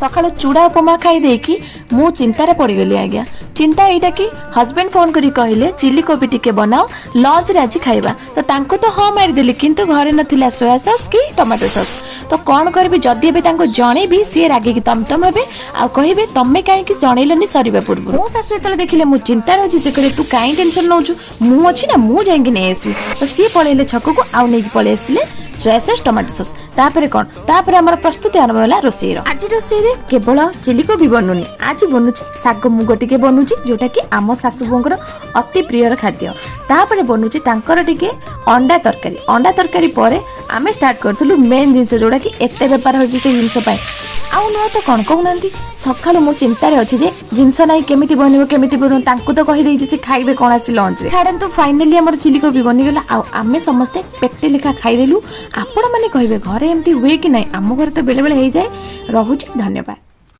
ସକାଳୁ ଚୁଡ଼ା ଉପମା ଖାଇ ଦେଇକି ମୁଁ ଚିନ୍ତାରେ ପଡ଼ିଗଲି ଆଜ୍ଞା। ଚିନ୍ତା ଏଇଟା କି ହଜବେଣ୍ଡ ଫୋନ୍ କରି କହିଲେ, ଚିଲି କୋବି ଟିକେ ବନାଅ, ଲଞ୍ଚରେ ଆଜି ଖାଇବା। ତ ତାଙ୍କୁ ତ ହଁ ମାରିଦେଲି, କିନ୍ତୁ ଘରେ ନଥିଲା ସୋୟା ସସ୍ କି ଟମାଟୋ ସସ୍। ତ କ'ଣ କରିବି? ଯଦି ଏବେ ତାଙ୍କୁ ଜଣେଇବି, ସିଏ ରାଗିକି ତମ ତମ ହେବେ ଆଉ କହିବେ, ତମେ କାହିଁକି ଜଣେଇଲନି ସରିବା ପୂର୍ବରୁ? ମୋ ଶାଶୁ ଯେତେବେଳେ ଦେଖିଲେ ମୁଁ ଚିନ୍ତାରେ ଅଛି, ସେ କହିଲେ, ତୁ କାହିଁ ଟେନସନ୍ ନେଉଛୁ? ମୁଁ ଅଛି ନା, ମୁଁ ଯାଇକି ନେଇ ଆସିବି। ତ ସିଏ ପଳେଇଲେ ଛକକୁ ଆଉ ନେଇକି ପଳେଇ ଆସିଲେ ସୋୟା ସସ୍, ଟମାଟୋ ସସ୍। ତାପରେ କ'ଣ? ତାପରେ ଆମର ପ୍ରସ୍ତୁତି ଆରମ୍ଭ ହେଲା ରୋଷେଇର। ଆଜି ରୋଷେଇରେ କେବଳ ଚିଲି କୋବି ବନୁନି, ଆଜି ବନୁଛି ଶାଗ ମୁଗ ଟିକେ ବନୁଛି, ଯୋଉଟା କି ଆମ ଶାଶୁ ବୋଉଙ୍କର ଅତି ପ୍ରିୟର ଖାଦ୍ୟ। ତାପରେ ବନୁଛି ତାଙ୍କର ଟିକେ ଅଣ୍ଡା ତରକାରୀ। ଅଣ୍ଡା ତରକାରୀ ପରେ ଆମେ ଷ୍ଟାର୍ଟ କରିଥିଲୁ ମେନ୍ ଜିନିଷ, ଯୋଉଟା କି ଏତେ ବେପାର ହେଉଛି ସେଇ ଜିନିଷ ପାଇଁ। ଆଉ ନୁହଁ ତ କ'ଣ କହୁନାହାନ୍ତି? ସକାଳୁ ମୁଁ ଚିନ୍ତାରେ ଅଛି ଯେ ଜିନିଷ ନାହିଁ, କେମିତି ବନିବ, କେମିତି ବନିବ? ତାଙ୍କୁ ତ କହିଦେଇଛି, ସେ ଖାଇବେ କ'ଣ ଆସି ଲଞ୍ଚରେ? ଛାଡ଼ନ୍ତୁ, ଫାଇନାଲି ଆମର ଚିଲି କୋବି ବନିଗଲା ଆଉ ଆମେ ସମସ୍ତେ ପେଟେ ଲେଖା ଖାଇଦେଲୁ। ଆପଣମାନେ କହିବେ, ଘରେ ଏମିତି ହୁଏ କି ନାହିଁ? ଆମ ଘରେ ତ ବେଳେବେଳେ ହେଇଯାଏ। ରହୁଛି, ଧନ୍ୟବାଦ।